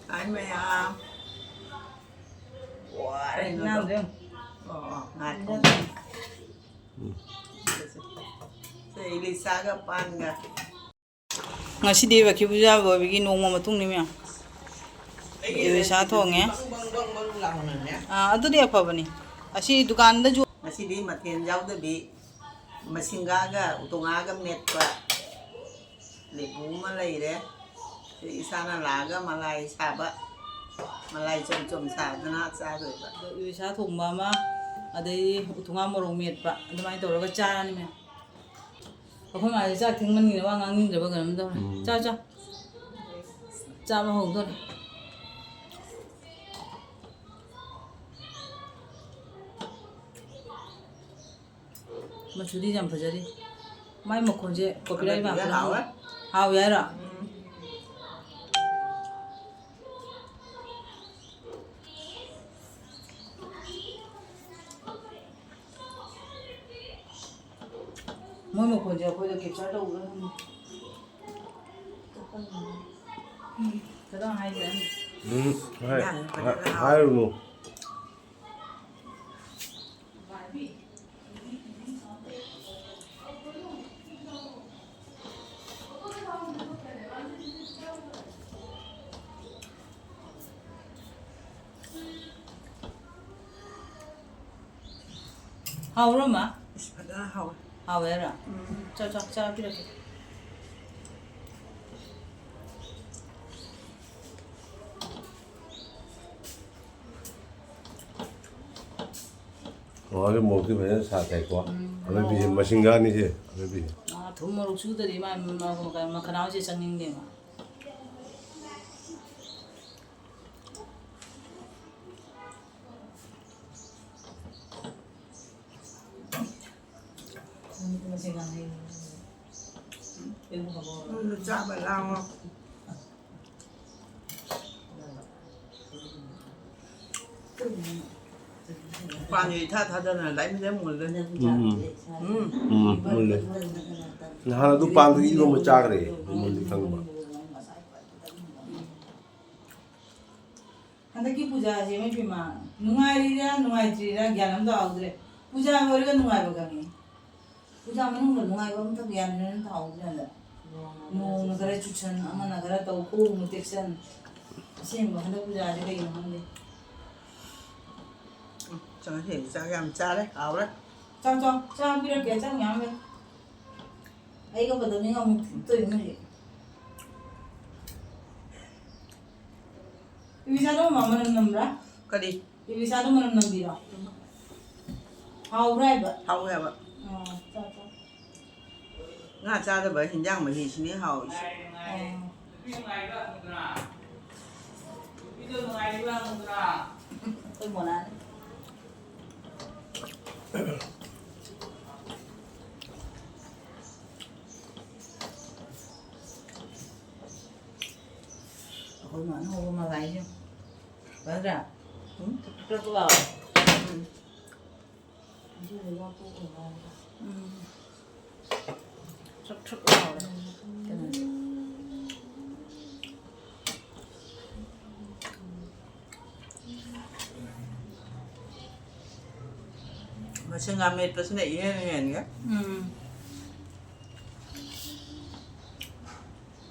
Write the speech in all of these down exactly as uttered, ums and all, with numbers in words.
ꯍꯥꯏ ꯃꯌꯥꯝ꯫ ꯋꯥꯔꯦ ꯀꯩꯅꯣ ꯅꯪꯗꯣ꯫ ꯑꯣ, ꯑꯣ, ꯉꯥꯏꯈꯣ꯫ ꯁꯦ, ꯏꯂꯤꯁꯥꯒ ꯄꯥꯟꯒ꯫ ꯉꯁꯤꯗꯤ ꯕꯈꯤ ꯄꯨꯖꯥ ꯑꯣꯏꯕꯒꯤ ꯅꯣꯡꯃ ꯃꯇꯨꯡꯅꯤ ꯃꯌꯥꯝ꯫ ꯏꯂꯤꯁꯥ ꯊꯣꯡꯉꯦ꯫ ꯕꯪ, ꯕꯪ, ꯕꯪ, ꯕꯪ ꯂꯥꯎꯅꯅꯦ꯫ ꯑꯥ, ꯑꯗꯨꯗꯤ ꯑꯐꯕꯅꯤ꯫ ꯑꯁꯤ ꯗꯨꯀꯥꯟꯗꯁꯨ꯫ ꯉꯁꯤꯗꯤ ꯃꯊꯦꯜ ꯌꯥꯎꯗꯕꯤ ꯃꯁꯤꯡꯒꯥꯒ ꯎꯇꯣꯡꯉꯥꯒ ꯃꯦꯠꯄ꯫ ꯂꯦꯕꯨ ꯑꯃ ꯂꯩꯔꯦ꯫ ꯁꯤ ꯏꯁꯥꯅ ꯂꯥꯛꯑꯒ ꯃꯂꯥꯏ ꯁꯥꯕ, ꯃꯂꯥꯏ ꯆꯣꯝ ꯆꯣꯝ ꯁꯥꯗꯅ ꯆꯥꯗꯣꯏꯕ꯫ ꯑꯗꯣ ꯏꯂꯤꯁꯥ ꯊꯣꯡꯕ ꯑꯃ, ꯑꯗꯩ ꯎꯇꯨꯉꯥ ꯃꯣꯔꯣꯛ ꯃꯦꯠꯄ, ꯑꯗꯨꯃꯥꯏꯅ ꯇꯧꯔꯒ ꯆꯥꯔꯅꯤ ꯃꯌꯥꯝ꯫ ꯑꯩꯈꯣꯏ ꯃꯥꯁꯦ ꯆꯥꯛ ꯊꯦꯡꯃꯟꯒꯤꯗꯅ ꯋꯥ ꯉꯥꯡꯅꯤꯡꯗ꯭ꯔꯕ ꯀꯩꯅꯣꯝ ꯇꯧꯔꯦ꯫ ꯎꯝ꯫ ꯆꯥꯎ, ꯆꯥꯎ꯫ ꯆꯥꯕ ꯍꯧꯗꯣꯔꯦ꯫ ꯃꯆꯨꯗꯤ ꯌꯥꯝ ꯐꯖꯔꯤ꯫ ꯃꯥꯏ ꯃꯈꯣꯟꯁꯦ copyright ꯑꯃꯗꯨꯗꯤ ꯂꯥꯛꯄ꯭ꯔꯥ? ꯍꯥꯎꯋꯦ꯫ ꯍꯥꯎꯋꯦ ꯍꯥꯏꯔꯣ? ꯎꯝ꯫ ꯃꯣꯏ ꯃꯈꯣꯟꯁꯦ ꯑꯩꯈꯣꯏꯗ capture ꯇꯧꯕ꯭ꯔꯥ ꯈꯪꯗꯦ꯫ ꯈꯤꯇꯪ ꯍꯥꯏꯁꯦ꯫ ꯎꯝ, ꯍꯥꯏ-, ꯌꯥꯔꯦ, ꯍꯥꯏ-, ꯐꯖꯅ ꯍꯥꯎꯋꯦ꯫ ꯍꯥꯏꯔꯨꯅꯨ꯫ ꯍꯥꯎꯕ꯭ꯔꯣ, ꯃꯥ? ꯑꯁ, ꯐꯖꯅ ꯍꯥꯎꯋꯦ꯫ ꯍꯥꯎꯋꯦ ꯍꯥꯏꯔꯣ? ꯎꯝ꯫ ꯆꯥꯎ, ꯆꯥꯎ, ꯆꯥ ꯄꯤꯔꯛꯀꯦ꯫ ꯃꯃꯥꯒꯤ ꯃꯣꯔꯣꯛꯇꯤ ꯐꯖꯅ ꯁꯥꯊꯩꯀꯣ꯫ ꯎꯝ꯫ ꯑꯔꯣꯏꯕꯤꯁꯦ, ꯃꯁꯤꯡꯒꯥꯅꯤꯁꯦ, ꯑꯔꯣꯏꯕꯤꯁꯦ꯫ ꯑꯥ, ꯊꯨꯝ ꯃꯣꯔꯣꯛ ꯆꯨꯗ꯭ꯔꯗꯤ ꯃꯥ, ꯃꯥ, ꯃꯥ, ꯃꯈꯅꯥꯎꯁꯦ ꯆꯪꯅꯤꯡꯗꯦꯕ꯫ ꯅꯪꯁꯨ ꯆꯥꯕ ꯂꯥꯡꯉꯣ꯫ ꯄꯥꯟꯒ ꯏꯊꯥ ꯊꯥꯗꯅ ꯂꯥꯏꯃꯤꯗ ꯃꯨꯜꯂꯦ꯫ ꯎꯝ꯫ ꯎꯝ꯫ ꯎꯝ, ꯃꯨꯜꯂꯦ꯫ ꯅꯍꯥꯟ ꯑꯗꯨ ꯄꯥꯟꯗꯨꯒꯤ ꯏꯔꯣꯝꯕ ꯆꯥꯈ꯭ꯔꯦ, ꯃꯨꯜꯂꯤ ꯈꯪꯕ꯫ ꯍꯟꯗꯛꯀꯤ ꯄꯨꯖꯥꯁꯦ ꯏꯃꯥ ꯅꯨꯡꯉꯥꯏꯔꯤꯔꯥ ꯅꯨꯡꯉꯥꯏꯇ꯭ꯔꯤꯔꯥ ꯒ꯭ꯌꯥꯟ ꯑꯃ ꯇꯥꯍꯧꯗ꯭ꯔꯦ꯫ ꯄꯨꯖꯥ ꯂꯣꯏꯔꯒ ꯅꯨꯡꯉꯥꯏꯕ ꯈꯪꯉꯤ꯫ ꯄꯨꯖꯥ ꯃꯅꯨꯡꯗ ꯅꯨꯡꯉꯥꯏꯕ ꯑꯝꯇ ꯒ꯭ꯌꯥꯟ ꯃꯦꯟ ꯑꯃ ꯇꯥꯍꯧꯗ꯭ꯔꯦ ꯍꯟꯗꯛ꯫ ꯅꯣꯡꯅ ꯈꯔ ꯆꯨꯁꯟ, ꯑꯃꯅ ꯈꯔ ꯇꯧ, ꯈꯣꯡꯅ ꯇꯦꯛꯁꯟ꯫ ꯑꯁꯦꯡꯕ ꯍꯟꯗꯛ ꯄꯨꯖꯥꯁꯦ ꯀꯩꯒꯤꯅꯣ ꯈꯪꯗꯦ꯫ ꯎꯝ, ꯉꯁꯤꯗꯤ ꯆꯥꯛ ꯌꯥꯝ ꯆꯥꯔꯦ, ꯍꯥꯎꯔꯦ꯫ ꯆꯥꯛ, ꯆꯥꯛ, ꯆꯥꯛ ꯄꯤꯔꯛꯀꯦ, ꯆꯥꯛ ꯃꯌꯥꯝ ꯂꯩ꯫ ꯑꯩꯒ ꯕꯗꯅꯤꯒ ꯑꯃꯨꯛ ꯊꯤꯠꯇꯣꯏꯅꯦ ꯍꯧꯖꯤꯛ꯫ ꯏꯕꯤꯆꯥꯗꯣ ꯃꯃꯥ ꯃꯅꯝ ꯅꯝꯕ꯭ꯔꯥ? ꯀꯔꯤ? ꯏꯕꯤꯆꯥꯗꯣ ꯃꯅꯝ ꯅꯝꯕꯤꯔꯣ? ꯍꯥꯎꯕ꯭ꯔꯥ ꯍꯥꯏꯕ? ꯍꯥꯎꯋꯦ ꯍꯥꯏꯕ꯫ ꯑꯣ, ꯆꯥ, ꯆꯥ꯫ ꯉꯥ ꯆꯥꯗꯕ ꯍꯤꯟꯖꯥꯡ ꯃꯍꯤꯁꯤꯅꯦ ꯍꯥꯎꯔꯤꯁꯦ꯫ ꯑꯣ꯫ ꯑꯩꯈꯣꯏ ꯃꯣꯅꯥꯅꯤ꯫ ꯑꯩꯈꯣꯏ ꯃꯥꯅ ꯍꯧꯕ ꯃꯂꯥꯏꯁꯦ꯫ ꯐꯖꯗ꯭ꯔꯥ? ꯎꯝ, ꯊꯨꯞ ꯊꯨꯞ ꯂꯥꯎꯋꯦ꯫ ꯎꯝ꯫ ꯑꯗꯨꯅ ꯏꯋꯥ ꯄꯣꯛꯑꯣꯏ ꯍꯥꯏꯕ꯫ ꯎꯝ꯫ ꯊꯨꯞ ꯊꯨꯞ ꯂꯥꯎꯋꯦ꯫ ꯀꯩꯅꯣꯁꯦ꯫ ꯃꯁꯤꯡ ꯑꯃꯦꯠꯄꯁꯤꯅ ꯏꯍꯦꯟ ꯍꯦꯟꯒꯦ꯫ ꯎꯝ꯫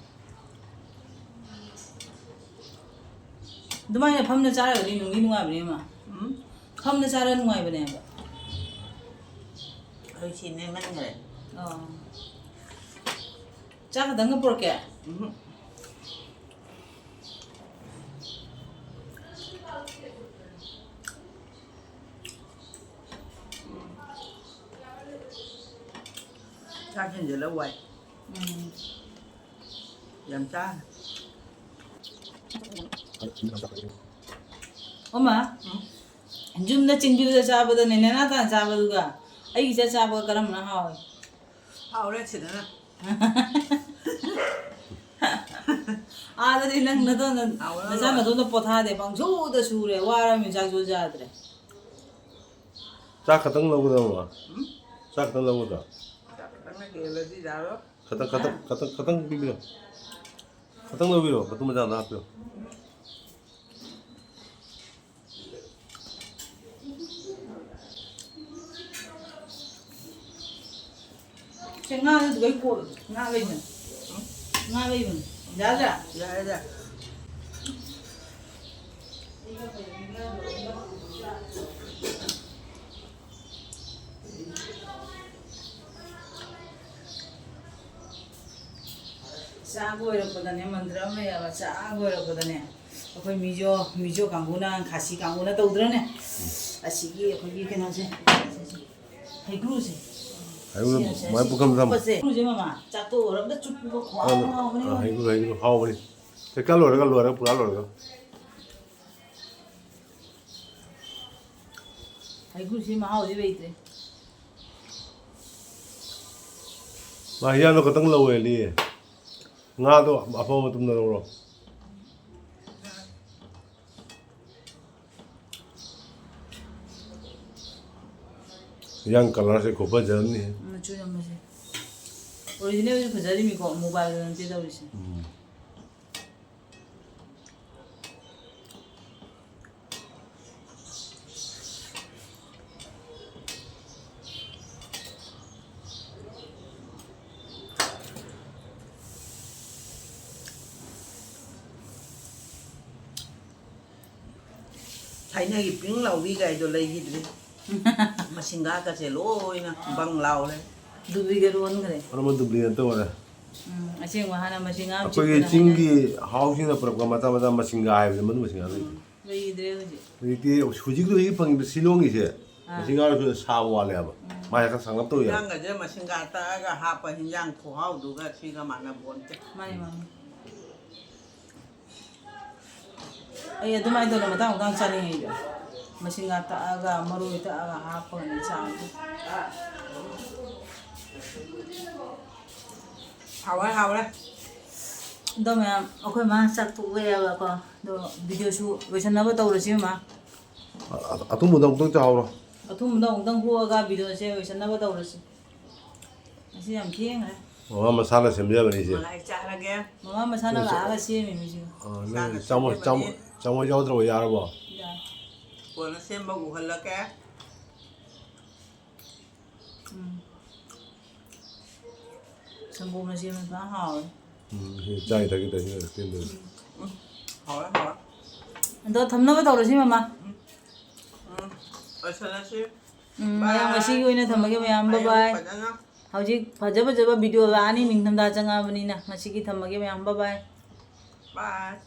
ꯑꯗꯨꯃꯥꯏꯅ ꯐꯝꯅ ꯆꯥꯔꯒꯗꯤ ꯅꯨꯡꯗꯤ ꯅꯨꯡꯉꯥꯏꯕꯅꯦ, ꯏꯃꯥ꯫ ꯎꯝ? ꯐꯝꯅ ꯆꯥꯔ ꯅꯨꯡꯉꯥꯏꯕꯅꯦꯕ꯫ ꯑꯩ ꯁꯤ ꯅꯦꯝꯃꯟꯈ꯭ꯔꯦ꯫ ꯑꯣ꯫ ꯆꯥꯛ ꯈꯛꯇꯪꯒ ꯄꯨꯔꯛꯀꯦ? ꯎꯝ꯫ ꯆꯥꯛ ꯍꯦꯟꯖꯜꯂ ꯋꯥꯏ꯫ ꯎꯝ꯫ ꯌꯥꯝ ꯆꯥ꯫ ꯑꯣ ꯃꯥ, ꯎꯝ꯫ ꯌꯨꯝꯗ ꯆꯤꯡꯕꯤꯗ ꯆꯥꯕꯗꯅꯦ, ꯅꯦꯅꯥ ꯇꯥꯅ ꯆꯥꯕꯗꯨꯒ ꯑꯩꯒꯤꯁꯤꯗ ꯆꯥꯕꯒ ꯀꯔꯝꯕꯅ ꯍꯥꯎꯏ? ꯍꯥꯎꯔꯦ ꯁꯤꯗꯅ꯫ ꯑꯥꯗꯗꯤ ꯅꯪ ꯅꯇꯣꯟꯗ, ꯍꯥꯎꯔꯦ, ꯅꯆꯥ ꯍꯥꯎꯔꯦ꯫ ꯅꯇꯣꯟꯗ ꯄꯣꯊꯥꯗꯦ, ꯄꯪꯁꯨꯗ ꯁꯨꯔꯦ, ꯋꯥꯔꯕꯅꯤꯅ ꯆꯥꯛꯁꯨ ꯆꯥꯗ꯭ꯔꯦ꯫ ꯆꯥꯛ ꯈꯛꯇꯪ ꯂꯧꯒꯗꯕ? ꯎꯝ? ꯆꯥꯛ ꯈꯛꯇꯪ ꯂꯧꯒꯗ꯭ꯔꯣ? ꯆꯥꯛ ꯈꯛꯇꯪꯅ ꯍꯦꯜꯂꯗꯤ ꯌꯥꯔꯣꯏ꯫ ꯈꯇꯪ, ꯈꯇꯪ, ꯈꯇꯪ, ꯈꯇꯪ ꯄꯤꯕꯤꯔꯣ꯫ ꯈꯇꯪ ꯂꯧꯕꯤꯔꯣ, ꯃꯇꯨꯝ ꯃꯆꯥ ꯑꯝꯇ ꯍꯥꯞꯄꯤꯔꯣ꯫ ꯁꯦ, ꯉꯥ ꯂꯩꯕꯅꯤ꯫ ꯉꯥ ꯂꯩꯕꯅꯤ꯫ ꯌꯥꯗ꯭ꯔꯥ? ꯌꯥꯔꯦ, ꯌꯥꯔꯦ꯫ ꯆꯥꯕ ꯂꯣꯏꯔꯛꯄꯗꯅꯦ, ꯃꯟꯗ꯭ꯔ ꯑꯃ ꯂꯩꯌꯦꯕ, ꯆꯥꯕ ꯂꯣꯏꯔꯛꯄꯗꯅꯦ, ꯑꯩꯈꯣꯏ ꯃꯤꯖꯣ, ꯃꯤꯖꯣ ꯀꯥꯡꯕꯨꯅ, ꯈꯥꯁꯤ ꯀꯥꯡꯕꯨꯅ ꯇꯧꯗ꯭ꯔꯅꯦ? ꯑꯁꯤꯒꯤ ꯑꯩꯈꯣꯏꯒꯤ ꯀꯩꯅꯣꯁꯦ, ꯍꯩꯀ꯭ꯔꯨꯁꯦ꯫ ꯍꯩꯀ꯭ꯔꯨ ꯁꯤ, ꯃꯥꯏ ꯁꯤ, ꯄꯨꯈꯝꯗ ꯊꯝꯃꯨ꯫ ꯍꯩꯀ꯭ꯔꯨꯁꯦ ꯃꯃꯥ, ꯆꯥꯛꯇꯣꯛꯑ ꯑꯝꯇ ꯆꯨꯞꯄꯨꯕ ꯈ꯭ꯋꯥꯏ ꯑꯥ, ꯍꯥꯎꯕꯅꯦ꯫ ꯑꯥ, ꯍꯩꯀ꯭ꯔꯨ, ꯍꯩꯀ꯭ꯔꯨ ꯍꯥꯎꯕꯅꯤ꯫ ꯆꯦꯛꯀ ꯂꯣꯏꯔꯒ, ꯂꯣꯏꯔꯒ, ꯄꯨꯔꯥ ꯂꯣꯏꯔꯒ꯫ ꯍꯩꯀ꯭ꯔꯨꯁꯤ ꯃꯍꯥꯎꯗꯤ ꯂꯩꯇ꯭ꯔꯦ꯫ ꯃꯥ ꯍꯤꯌꯥꯡꯗꯣ ꯈꯛꯇꯪ ꯂꯧꯋꯦ, ꯂꯤꯌꯦ꯫ ꯉꯥꯗꯣ ꯑꯐꯕ ꯃꯇꯨꯝꯗ ꯂꯧꯔꯣ꯫ ꯍꯤꯌꯥꯡ colourꯁꯦ ꯈꯨꯐꯖ ꯑꯃꯅꯤ꯫ ꯃꯆꯨ ꯌꯥꯝ ꯐꯖꯩ꯫ Originalꯁꯨ ꯐꯖꯔꯤꯃꯤꯀꯣ, mobileꯗ ꯅꯠꯇꯦ ꯇꯧꯔꯤꯁꯦ꯫ ꯎꯝ꯫ ꯊꯥꯏꯅꯒꯤ ꯄꯤꯡ ꯂꯥꯎꯕꯤ ꯀꯥꯏꯗꯣ ꯂꯩꯈꯤꯗ꯭ꯔꯦ꯫ ꯃꯁꯤꯡꯒꯥꯀꯁꯦ ꯂꯣꯏꯅ ꯕꯪ ꯂꯥꯎꯔꯦ꯫ Duplicate ꯑꯣꯟꯈ꯭ꯔꯦ꯫ ꯑꯅꯝꯕ duplicate ꯇꯧꯔꯦ꯫ ꯎꯝ, ꯑꯁꯦꯡꯕ ꯍꯥꯟꯅ ꯃꯁꯤꯡꯒꯥ ꯑꯃ ꯑꯩꯈꯣꯏꯒꯤ ꯆꯤꯛꯄꯅ ꯆꯤꯡꯒꯤ ꯍꯥꯏꯅ ꯍꯥꯎꯁꯤꯡꯅ ꯄꯨꯔꯛꯄ ꯃꯆꯥ ꯃꯆꯥ ꯃꯁꯤꯡꯒꯥ ꯍꯥꯏꯕꯁꯦ, ꯃꯗꯨ ꯃꯁꯤꯡꯒꯥ ꯂꯩꯇ꯭ꯔꯦ꯫ ꯂꯩꯈꯤꯗ꯭ꯔꯦ ꯍꯧꯖꯤꯛ꯫ ꯍꯧꯖꯤꯛꯇꯤ ꯍꯧꯖꯤꯛ ꯍꯧꯖꯤꯛ ꯐꯪꯉꯤꯕ ꯁꯤꯂꯣꯡꯒꯤꯁꯦ, ꯑꯥ꯫ ꯃꯁꯤꯡꯒꯥꯗꯨꯁꯨ ꯁꯥꯕ ꯋꯥꯠꯂꯦ ꯍꯥꯏꯕ꯫ ꯎꯝ꯫ ꯃꯥꯏ ꯈꯔ ꯁꯥꯡꯂꯞ ꯇꯧꯋꯤ ꯍꯥꯏꯕ꯫ ꯍꯤꯟꯖꯥꯡꯒꯁꯦ ꯃꯁꯤꯡꯒꯥ ꯇꯛꯑꯒ ꯍꯥꯞꯄ ꯍꯤꯟꯖꯥꯡ ꯈꯨꯍꯥꯎꯗꯨꯒ ꯁꯤꯒ ꯃꯥꯟꯅ ꯄꯣꯟꯇꯦ꯫ ꯃꯥꯅꯤ, ꯃꯥꯅꯤ꯫ ꯑꯩ ꯑꯗꯨꯃꯥꯏꯅ ꯇꯧꯅ ꯃꯇꯥꯡ ꯃꯇꯥꯡ ꯆꯥꯅꯤꯡꯉꯦ ꯑꯩꯗꯤ꯫ ꯃꯁꯤꯡꯒꯥ ꯇꯛꯑꯒ, ꯃꯔꯣꯏ ꯇꯛꯑꯒ ꯍꯥꯞꯄꯒꯅꯦ ꯆꯥꯕꯗꯣ꯫ ꯍꯥꯎꯔꯦ, ꯍꯥꯎꯔꯦ꯫ ꯑꯗꯣ ꯃꯌꯥꯝ, ꯑꯩꯈꯣꯏ ꯃꯥ ꯆꯥꯛ ꯇꯣꯛꯂꯛꯑꯦꯕꯀꯣ꯫ ꯑꯗꯣ videoꯁꯨ ꯂꯣꯏꯁꯟꯅꯕ ꯇꯧꯔꯁꯤ, ꯃꯥ꯫ ꯑ-, ꯑ-, ꯑꯊꯨꯝꯕꯗꯣ ꯑꯃꯨꯛꯇꯪ ꯆꯥꯍꯧꯔꯣ꯫ ꯑꯊꯨꯝꯕꯗꯣ ꯑꯃꯨꯛꯇꯪ ꯍꯣꯛꯑꯒ videoꯁꯦ ꯂꯣꯏꯁꯟꯅꯕ ꯇꯧꯔꯁꯤ꯫ ꯉꯁꯤ ꯌꯥꯝ ꯊꯦꯡꯈ꯭ꯔꯦ꯫ ꯃꯃꯥ ꯃꯁꯥꯅ ꯁꯦꯝꯖꯕꯅꯤ, ꯏꯆꯦ꯫ ꯃꯂꯥꯏ ꯆꯥꯔꯒꯦ꯫ ꯃꯃꯥ ꯃꯁꯥꯅ ꯁꯤ, ꯁꯤ꯫ ꯂꯥꯛꯑꯒ ꯁꯦꯝꯃꯤꯃꯤ ꯁꯤꯒ꯫ ꯑ, ꯅꯪ ꯏꯁꯥꯅ ꯆꯥꯃ-, ꯁꯦꯝꯖꯕꯅꯤ꯫ ꯆꯥꯃ-, ꯆꯥꯃꯁ ꯌꯥꯎꯗ꯭ꯔꯕ ꯌꯥꯔꯕꯣ? ꯌꯥꯔꯦ꯫ ꯀꯣꯟꯅ ꯁꯦꯝꯕ ꯎꯍꯜꯂꯛꯀꯦ꯫ ꯎꯝ꯫ ꯁꯪꯒꯣꯝꯅ ꯁꯦꯝꯕ ꯐꯖꯅ ꯍꯥꯎꯋꯦ꯫ ꯎꯝ, ꯁꯤ ꯆꯥꯏ ꯊꯛꯀꯤ ꯇꯧꯔꯤꯁꯤꯅ ꯇꯤꯟꯗꯣꯏꯅꯤ꯫ ꯍꯥꯎꯋꯦ ꯍꯥꯎꯋꯦ꯫ ꯑꯗꯣ ꯊꯝꯅꯕ ꯇꯧꯔꯁꯤ ꯃꯃꯥ꯫ ꯎꯝ, ꯂꯣꯏꯁꯜꯂꯁꯤ꯫ ꯎꯝ, ꯃꯌꯥꯝ ꯉꯁꯤꯒꯤ ꯑꯣꯏꯅ ꯊꯝꯃꯒꯦ ꯃꯌꯥꯝ, bye ꯃꯌꯥꯝ bye꯫ ꯐꯖꯅ ꯍꯧꯖꯤꯛ ꯐꯖ ꯐꯖꯕ video ꯂꯥꯛꯑꯅꯤ, ꯅꯤꯡꯊꯝꯊꯥ ꯆꯪꯉꯛꯑꯕꯅꯤꯅ꯫ ꯉꯁꯤꯒꯤ ꯊꯝꯃꯒꯦ ꯃꯌꯥꯝ, bye bye꯫ bye꯫